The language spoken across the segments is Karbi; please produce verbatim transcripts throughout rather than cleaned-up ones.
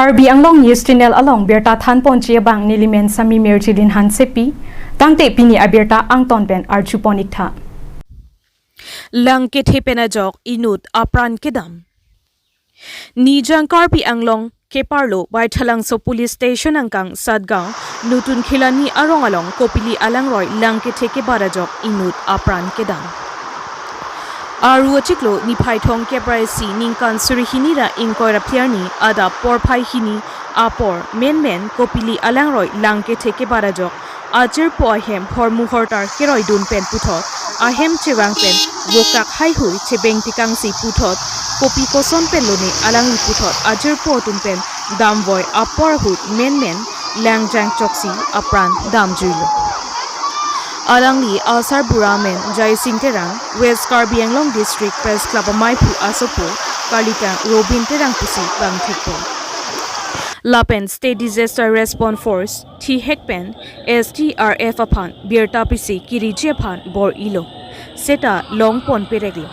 Karbi Anglong News Channel along birta thanponji abang nelimen Sami Mirjilin Hansepi, tangte pini abirta angton pen arjupon iktha. Lang kethe pen ajok inut apran kedam. Nijang Karbi Anglong keparlo Baithalangso Police Station angkang Satgaon, Nutun Khilani arong along kopili alangroi lang kethe kebat ajok inut apran kedam. Aru achiklo niphai thomkep ra isi ningkan suri hini ra ingkoi ra phli arni adap porphai hini apor menmen kopili alangroi lang kethe kebat ajok ajirpo ahem hormu hortar keroidun pen puthot ahem chevang pen vokak haihui chebeng tekangsi puthot kopi koson pen lone alangli puthot ajirpo atum pen damvoi apor ahut menmen langjang choksi apran damjuilo. Alangli asarbura amen Jaising Terang, West Karbi Anglong District Press Club amaiphu asopo karlitang Robin Terang pusi bangthekpo. Lapen State Disaster Response Force thihek pen S D R F aphan birta pisi kiriji aphan bor-ilo. Seta longpon pereklo.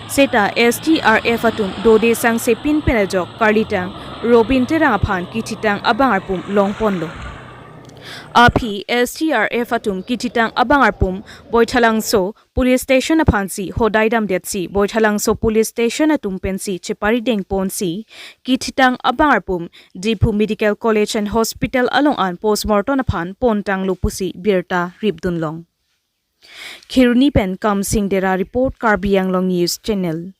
Seta S D R F atum dode sangse pin pen ajok karlitang Robin Terang aphan kithitang abang arpum longponlo. Aphi S D R F atum kithitang abang arpum Baithalangso Police Station aphansi hodai damdetsi Baithalangso Police Station atum pensi cheparidengponsi kithitang abang arpum Diphu Medical College and Hospital along an postmortem aphan pontanglo pusi birta ripdunlong. Kheroni pen Kamsing Dera report, Karbi Anglong News Channel.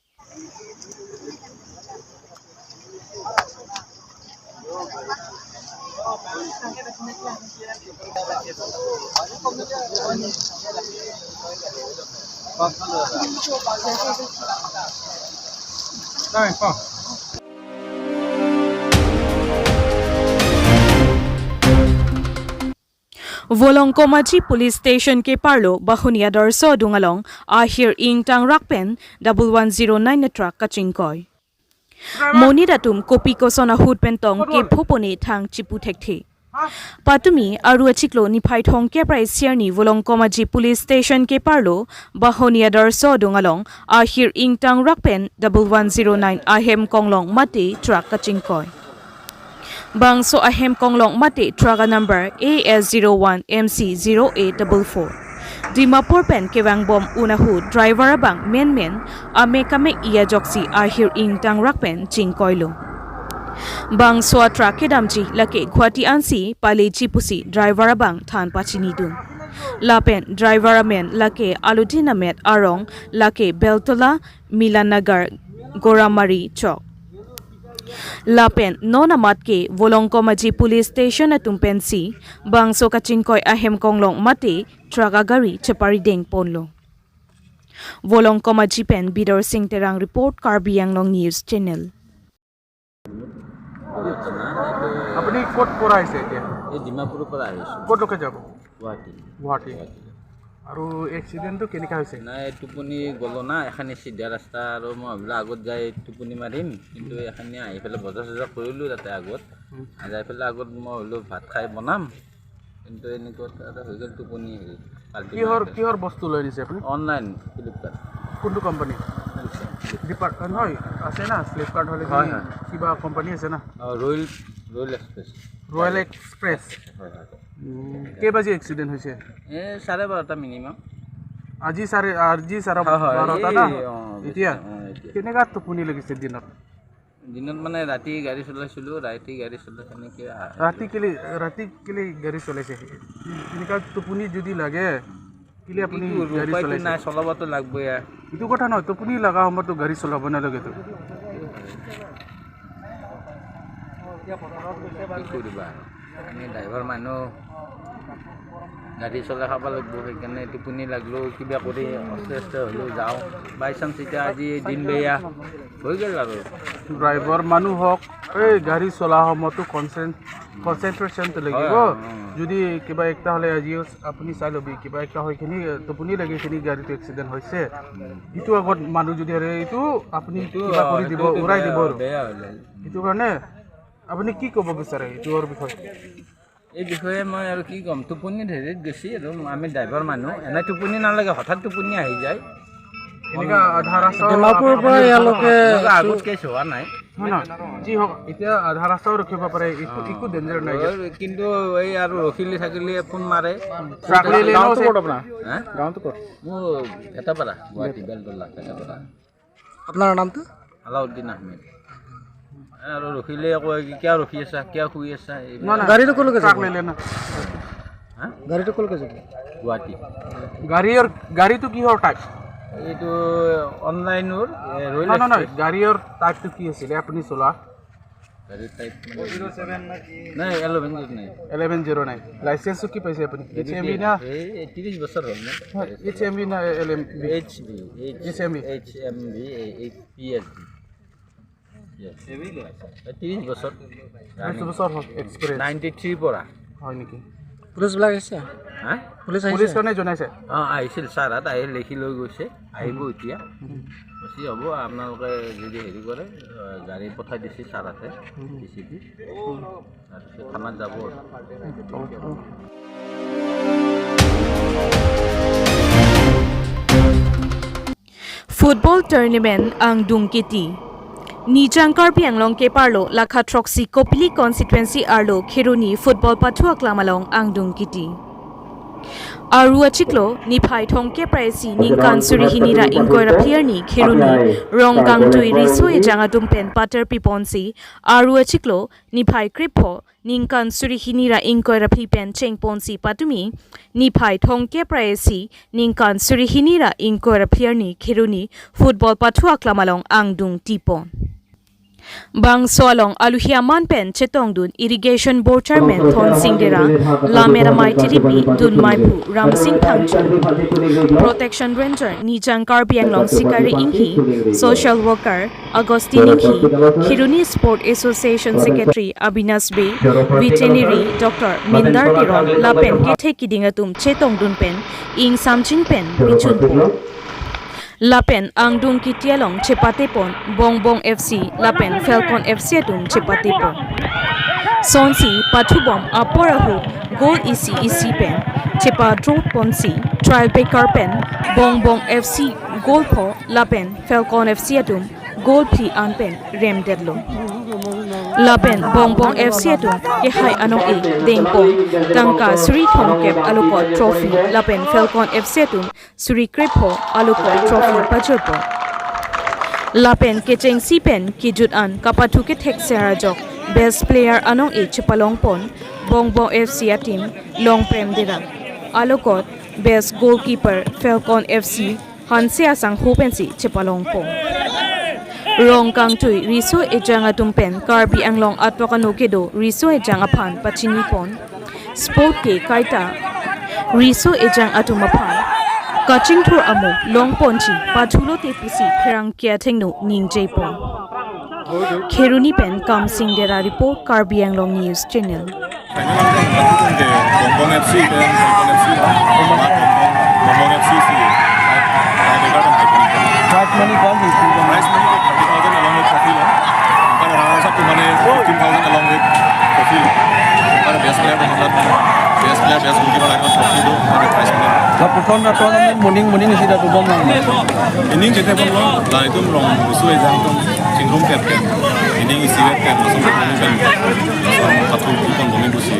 Volongkom Aji Police Station keparlo Bahuni Adarsha adung along ahir ingtangrak pen double one zero nine a truck kachingkoi. Monit atum kopi koson ahut pen tong kepho pone thang chipu thekthe. Patumi aru achiklo niphai thomkep ra isi arni Volongkom Aji Police Station keparlo Bahuni Adarsha adung along ahir ingtangrak pen double one zero nine ahem konglong mate truck kachingkoi. Bangso ahem konglong mate truck a number A S zero one M C zero eight double four. Dimapur pen kevangbom un ahut driver abang menmen amek amek i ajoksi ahir ingtangrak pen chingkoilo. Bangso a truck kedamji lake Guwahati ansi paleji pusi driver abang than pachinidun. Lapen driver amen lake Aludin Amet arong lake Beltola Milan Nagar Goramari chok. Lapen non amat ke Volongkom Aji Police Station atum pensi bangso kachingkoi ahem konglong mate truck agari cheparidengponlo. Volongkom Aji pen Bidor Singh Terang report, Karbi Anglong News Channel. আপুনি ক'ত পৰা আহিছে এতিয়া? এই ডিমাপুৰৰ পৰা আহিছোঁ। ক'তলৈকে যাব? গুৱাহাটী। গুৱাহাটী। আৰু এক্সিডেণ্টটো কেনেকুৱা হৈছে? নাই, টোপনি গ'লো না, এখানি চিধা ৰাস্তা আৰু মই ভাবিলোঁ আগত যাই টোপনি মাৰিম, কিন্তু এখানি আহি পেলাই বজাৰ চজাৰ কৰিলোঁ তাতে আগত। যাই পেলাই আগত মই ভাবিলোঁ ভাত খাই বনাম, কিন্তু এনেকুৱা এটা হৈ গ'ল টোপনি হেৰি। পাল্টি কিহৰ মাৰোঁতে। কিহৰ বস্তু লৈ আনিছে আপুনি? অনলাইন ফ্লিপকাৰ্ট। কোনটো কোম্পানী? ফ্লিপকাৰ্ট। ফ্লিপকাৰ্ট নহয়, আছে না ফ্লিপকাৰ্ট হ'লে কি হয়, হয়। কিবা কোম্পানী আছে না? অ, royal royal express. Royal express. হয়, হয়। উম, কেইবাজি এক্সিডেণ্ট হৈছে? এই চাৰে বাৰটা মিনিমাম। আজি চাৰে আজি চাৰে হয়, হয়, বাৰটা এই, না? অ, এতিয়া অ, এতিয়া। কেনেকুৱা টোপনি লাগিছে দিনত? দিনত মানে ৰাতি গাড়ী চলাইছিলোঁ, ৰাতি গাড়ী চলাই সেনেকৈ আ- ৰাতি কেলে ৰাতি কেলে গাড়ী চলাইছে? এনেকুৱা টোপনি যদি লাগে, কেলে আপুনি কি কৰিব, গাড়ী উপায়তো চলাইছে? নাই, চলাবতো লাগিবই আৰু। এইটো কথা নহয়, টোপনি লগা সময়ততো গাড়ী চলাব নালাগেতো। কি কৰিবা আৰু? আমি ড্ৰাইভাৰ মানুহ, গাড়ী চলাই খাব লাগিব, সেইকাৰণে টোপনি লাগিলেও কিবা কৰি আস্তে আস্তে হ'লেও যাওঁ। বাই চান্স এতিয়া আজি দিন বেয়া হৈ গ'ল আৰু। ড্ৰাইভাৰ মানুহ হওক, এই গাড়ী চলা সময়তো কনচেন কনচেনট্ৰেশ্যনটো লাগিব। হয়, হয়। যদি কিবা একটা হ'লে আজিও আপুনি চাই ল'বি, কিবা একটা হৈ কিনি টোপনি লাগি কিনি গাড়ীটো এক্সিডেণ্ট হৈছে, সেইটো আগত মানুহ যদি আৰু এইটো আপুনি এইটো, কিবা কৰি অ, দিব, এইটো উৰাই বেয়া- দিব আৰু। বেয়া হ'লে। সেইটো কাৰণে আপুনি কি ক'ব বিচাৰে এইটোৰ বিষয়ে? এই বিষয়ে মই আৰু কি ক'ম, টোপনিত হেৰিত গৈছে আৰু। আমি ড্ৰাইভাৰ মানুহ, এনে টোপনি নালাগে, হঠাৎ টোপনি আহি যায়। এনেকুৱা আধা ৰাস্তা ডিমাপুৰৰ পৰা ইয়ালৈকে এনেকুৱা আগত কেছ হোৱা নাই। নহয়, নহয়, যি হওক, এতিয়া আধা ৰাস্তাও ৰখিব পাৰে, একো, একো ডেঞ্জাৰ নাই ইয়াত। হয়, কিন্তু এই আৰু ৰখিলে থাকিলে ফোন মাৰে। ট্ৰাক লেলেন গাঁৱটো আছে। ক'ত আপোনাৰ? হা? গাঁৱটো ক'ত? মোৰ ভেটাপাৰা, গুৱাহাটী বেলতলা, ভেটাপাৰা। আপোনাৰ নামটো? আলাউদ্দিন আহমেদ। আৰু ৰখিলে আকৌ, "কিয় ৰখি আছা, কিয় শুই আছা?" এইবিলাক। নহয়, নহয়, গাড়ীটো ক'লৈকে ট্ৰাক যাব? লেলেন না। হা? গাড়ীটো ক'লৈকে যাব? গুৱাহাটী। গাড়ীৰ, গাড়ীটো কিহৰ টাইপ? এইটো অনলাইনৰ, এ, ৰয়েল নহয়, নহয়, নহয়, এক্সপ্ৰেছ। গাড়ীৰ টাইপটো কি আছিলে আপুনি চলোৱা? গাড়ীৰ টাইপ মানে নাই, eleven zero' nine. Eleven zero' nine. লাইচেন্সটো কি পাইছে আপুনি? এইচ এম ভি না? এই, এই ত্ৰিশ বছৰ হ'ল ন? হয়, এইচ এম ভি না L M V? H V, H, H M V. H M V, এই, এই পি এছ ভি। য়েছ। এই ত্ৰিশ বছৰ। ত্ৰিশ বছৰ হ'ল এক্সপিৰিয়েঞ্চ। নাইণ্টি থ্ৰীৰ পৰা। হয় নেকি? পুলিচবিলাক আহিছে? হা? পুলিচ আহিছে? পুলিচ কাৰণে জনাইছে? অ, আহিছিল, ছাৰ, ইয়াত আহি লিখি লৈ গৈছে। আহিব এতিয়া। উম। বেছি হ'ব, আপোনালোকে যদি হেৰি কৰে, আহ, গাড়ী পঠাই দিছে ছাৰ ইয়াতে, উম। D C P. উম। তাৰপিছত থানাত যাব আৰু। উম। Football tournament angdung kiti. Nijang Karbi Anglong keparlo lakha throksi Kopili constituency arlo Kheroni football pathu aklam along angdung kiti. Aru achiklo niphai thomkep ra isi ningkan suri hini ra ingkoi ra phli arni Kheroni Rongkangtui Riso Ejang atum pen pater piponsi aru achiklo niphai krepho ningkan suri hini ra ingkoi ra phli pen chengponsi patumi niphai thomkep ra isi ningkan suri hini ra ingkoi ra phli arni Kheroni football pathu aklam along angdung tipon. Bangso along aluhi aman pen chetongdun Irrigation Board Chairman Thonsing Dera, Lamera Maitiripi, Dunmaipu Ramsing Thangchun, Protection Ranger Nijang Karbi Anglong Sikari Inghi, Social Worker Augustine Inghi, Kheroni Sport Association Secretary Abinash Bey, Veterinary Doctor Mindar Teron, lapen kethe kiding atum chetongdun pen ingsamjin pen bichunpo. Lapen angdung kiti along chepatepon Bongbong F C lapen Falcon F C atum chepatepon. Sonsi pathubom apor ahut goal isi isi pen chepadroponsi trial breaker pen Bongbong F C goal pho lapen Falcon F C atum goal phli an pen remdetlo. Lapen Bongbong F C atum kehai anong-e dengpon tangka suri thomkep alokot trophy lapen Falcon F C atum suri krepho alokot trophy pajirpon. Lapen kechengsi pen kejut an kapathu kethek ser ajok best player anong-e chepalongpon Bongbong F C ateam Longprem Dera. Alokot best goalkeeper Falcon F C Hanse Asangho pensi chepalongpon. Rongkangtui Riso Ejang atum pen Karbi Anglong atok ano kedo Riso Ejang aphan pachinipon. Sport ke kaita Riso Ejang atum aphan kachingthur amo longponji pathulote pusi pherangke athengno ningjepon. Kheroni pen Kamsing Dera report, Karbi Anglong News Channel. Final ang patutong ke Bongbong F C pen Falcon F C lo. Bongbong, Bongbong F C si. Hai, hai, dekar kan hai pun. Prize money kwan si? Prize money ke thirty thousand along with trophy lo. Para runner up tu mane fifteen thousand along with trophy lo. Para best player ko matlab best player, best goalkeeper along trophy lo. Para prize money. La puthon na tournament morning, morning isi da tu bom lang. Inning jete bom lo, la itum Rong Riso Ejang atum chingrum ket ket. Inning isi ket ket, laso ket ket. Laso pathu pon bom pusi.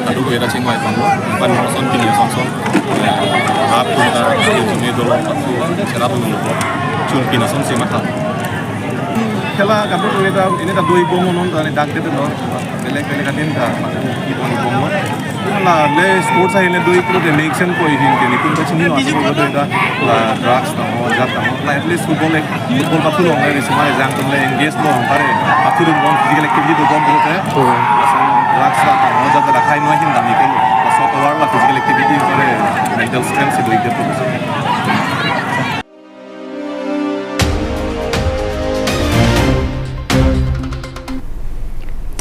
Kadokave ta chingvai pon lo. Pan son pini son son. Rap tu ta, ini dolo pathu. Rap tu lo. Chun pini son si matha. Khela kadokave ta, ini ta dui bom non ta, ini dak de lo. Belek belek adim ta, ki bom bom lo. La le sports ahile dui pulote mek sen ko ihin ke, nitum ta chini lo, ati ko ta la drugs tangho, jat tangho. La at least football ek, football pathu long le, sima le jang tum le engage lo, pare, pathu dun bom, physical activity do bom pulote. Hmm. Asal drugs tangho, jat la khai no hin dam ke lo. La so power la physical activity pare, mental strength si do ik de pulote.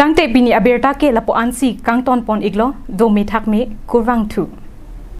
Tangte pini abirta ke lapu-an si kangton pon iklo, dome thakme, kurvangthu.